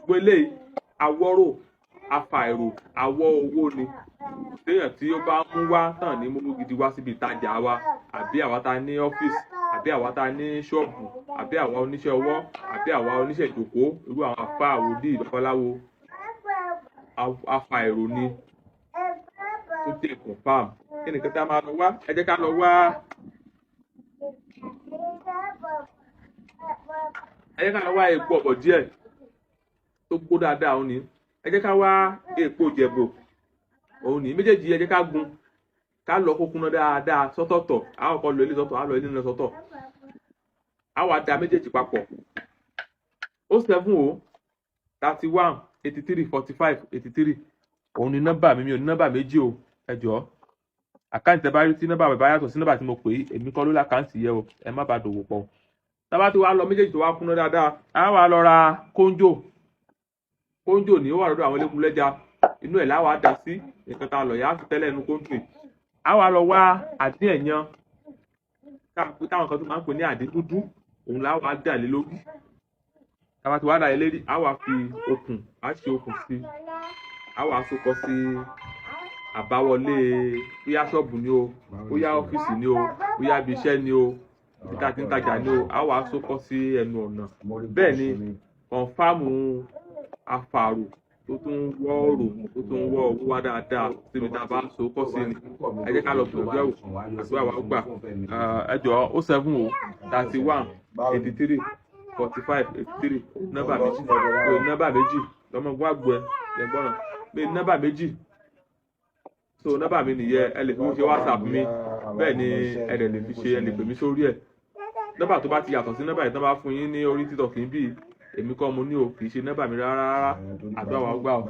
Gbogbo eléyìí, awọ́rò, afàìrò, awọ́ owó ni. Téèyàn tí ó bá mú wá tàn ní mú gidi wá síbi ìtajà wa, àbí àwa tá ní ọ́fíìsì, àbí àwa tá ní ṣọ́ọ̀bù, àbí àwa oníṣẹ́ ọwọ́, àbí àwa oníṣẹ́ ìjòkó, irú àwọn àfáà, wòlíì, babaláwo, afàìrò ni tó jẹ́ confam. Kí nìkan tá a máa lọ wá? Ẹ jẹ́ ká lọ wá, ẹ jẹ́ ká lọ wá epo ọ̀bọ̀ díẹ̀ tó gbó dáadáa, òun ni. Ẹ jẹ́ ká wá epo jẹ̀bò, òun ni. Méjèèjì, ẹ jẹ́ ká gun, ká lọ kó kúnná dáadáa sọ́tọ̀ọ̀tọ̀. A kọ́kọ́ lọ ilé sọ́tọ̀, a lọ ilé náà sọ́tọ̀, a wá da méjèèjì papọ̀. 070 31 83 45 83, òun ni nọ́mbà mi. Mi ò ní nọ́mbà méjì o, ẹ jọ̀ọ́. Account ẹ bá rí tí nọ́mbà mi bá yàtọ̀ sí nọ́mbà tí mo pè é, èmi kọ́ ló l'account yẹ o, ẹ má bàa dòwò pọ̀. Tá bá ti wá lọ méjèèjì tó wá kúnná dáadáa, a wá lọ ra kóńjò. Kóńjò ní ó wà lọ́dọ̀ àwọn elékun lẹ́ja. Inú ẹ̀ láwa dà sí nǹkan tá a lọ yà á fi tẹ́lẹ̀ inú kóńjò yìí. A wá lọ wá àdín ẹ̀yàn táwọn kan tó máa ń pè ní àdín dúdú, òun láwa dà lé lórí. Tá bá ti wá dà lé lérí, a wá fi okùn, a ṣe okùn sí, a wá sokọ sí àbáwọlé, bóyá ṣọ́ọ̀bù ni o, bóyá ọ́fíìsì ni o, bóyá ibi iṣẹ́ ni o, ibi tá a ti ń tajà ni o, a wá sokọ sí ẹnu ọ̀nà. Bẹ́ẹ̀ ni confam afàrò tó tún wọ́ òrò, tó tún wọ́ owó wá dáadáa síbi tá a bá so kọ́ sí ni. Ẹ jẹ́ ká lọ gbìyànjú ẹ̀wò, àdúrà wa gbà. Ẹ jọ̀ọ́, 070 31 83 45 83, nọ́mbà méjì, nọ́mbà méjì lọ́mọ gbọ́ àgbo ẹ lẹ́gbọ́nà pé nọ́mbà méjì. So nọ́mbà mi nìyẹn. Ẹ lè fi ṣe WhatsApp mi, bẹ́ẹ̀ ni ẹ lè fi ṣe, ẹ lè pè mí sórí ẹ̀. Nọ́mbà tó bá ti yàtọ̀ sí nọ́mbà yìí tán bá fún yín ní orí TikTok yín bí, èmi kọ́ mo ní o, kì í ṣe nọ́mbà mi rárá rárá. Àdúrà wa gbà o.